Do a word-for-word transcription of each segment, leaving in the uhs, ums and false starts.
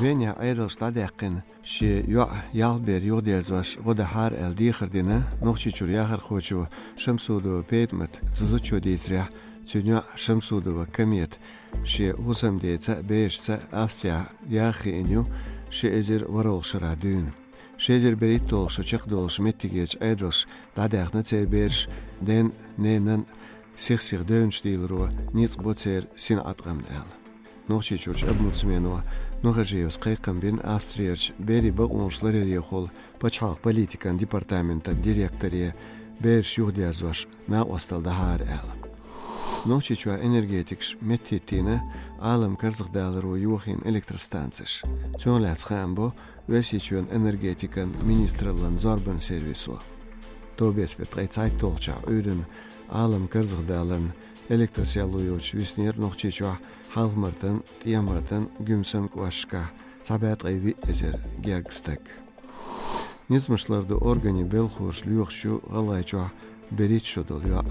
Венехь Ӏедалш дӀадаьккхина, шен йоӀ, ялх бер юхадерзош гӀо дахьара аьлла дехар дина Нохчийчуьра яхархочо Шамсудова ПетӀамата. Цу зудчо дийцарехь, цуьнан йоӀ Шамсудова Камета шен хӀусамдеца а, берашца а Австрехь яха хиъна ю ши эзар ворхӀалгӀа шарахь дуьйна. Ши эзар берхӀитталгӀа шо чекхдолуш меттигерчу Ӏедалша дӀадаьхна церан бераш, ден, ненан сих-сиха девнаш дийларо ницкъ бо церан синӀаткъамна аьлла. Нохчийчуьрчу омбудсмено Нухажиевс кхайкхам бина Австрерчу берийн бакъонаш ларъярехула пачхьалкхан политикан департаментан директоре бераш юхадерзош накъосталла дахьара аьлла. Нохчийчохь энергетикаш меттахӀиттийна Ӏалам карзахдаларо йохийна электростанцеш. Цунах лаьцна хаам бо Оьрсийчоьнан энергетикан министраллан зорбанан сервисо. Товбеца беттан ткъе цхьайтталгӀачохь Ӏуьйранна Ӏалам карзахдаларна электросерло йоцуш виснера Нохчийчохь Хьалха-Мартан, ТӀехьа-Мартан, Гуьмсан кӀошташкахь цхьа бӀе ткъе виъ эзар гергга стаг. Низамаш лардан органийн белхалоша лоьхуш ю ГӀалгӀайчохь берхӀитта шо долу йоӀ.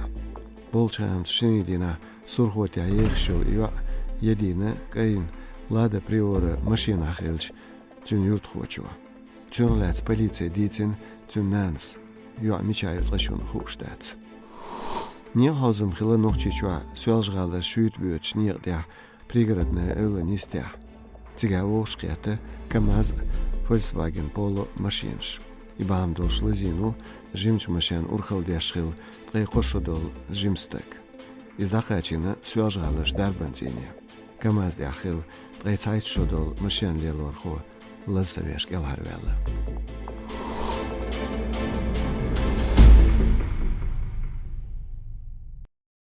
Болчу хенахь шина дийнахь Сурхотехь ехаш йолу йоӀ Едина кӀайна Лада Приора машенахь хилча, цуьнан юьртахочо. Цунах лаьцна полице дийцина цуьнан нанас. ЙоӀ мичахь ю цкъачунна хууш дац. Некъахьовзам хилла Нохчийчохь Соьлжа-ГӀалара шуьйта боьдучу некъа тӀехь Пригородная эвлан йистехь. Цигахь вовшах кхетта КамАЗ а, Volkswagen Polo машенаш. И бахьана долуш лазийна ву жимачу машенна урхалла деш хилла ткъе кхо шо долу жима стаг. Иза дӀакхаьчна Соьлжа-ГӀаларчу дарбанан цӀийне. КамАЗ тӀехь хилла ткъе цхьайтта шо долу машенан лелорхо лаза ца веш кӀелхьарваьлла.